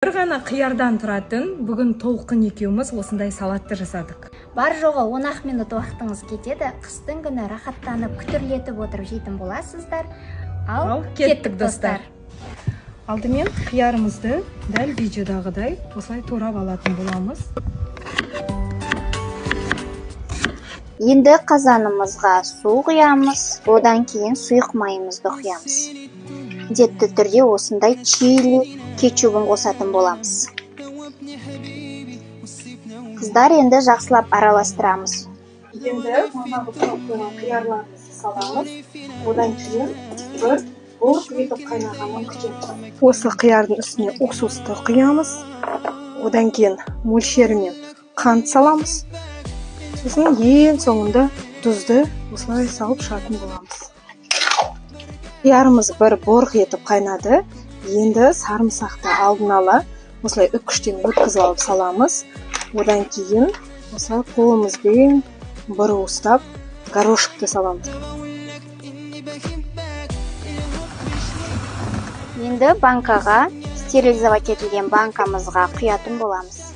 Бір ғана қиярдан тұратын бүгін Толқын екеуміз осындай салатты жасадық. Бар жоғы 10 минут уақытыңыз кетеді. Қыстың күні рахаттанып, күтірлетіп отырып жейтін боласыздар. Ал кеттік, достар. Алдымен қиярымызды дәл видеодағыдай осылай турап алатын боламыз. Енді қазанымызға су құямыз, одан кейін сұйық майымызды құямыз. Міндетті түрде осындай чили кетчубын қосатын боламыз. Қыздар, енді жақсылап араластырамыз. Енді манағы турап қойған қиярларымызды саламыз. Одан кейін бір бұрқ етіп қайнағанын күтеміз. Осы қиярдың үстіне уксусты құямыз. Одан кейін мөлшерімен қант саламыз. Сосын ең соңында тұзды осылай салып шығатын боламыз. Қиярымыз бір бұрқ етіп қайнады. Енді сарымсақты алдын ала осылай үккіштен өткізіп алып саламыз. Одан кейін осылай қолымызбен бір уыстап горошекті саламыз. Енді банкаға, стерилизовать етілген банкамызға құятын боламыз.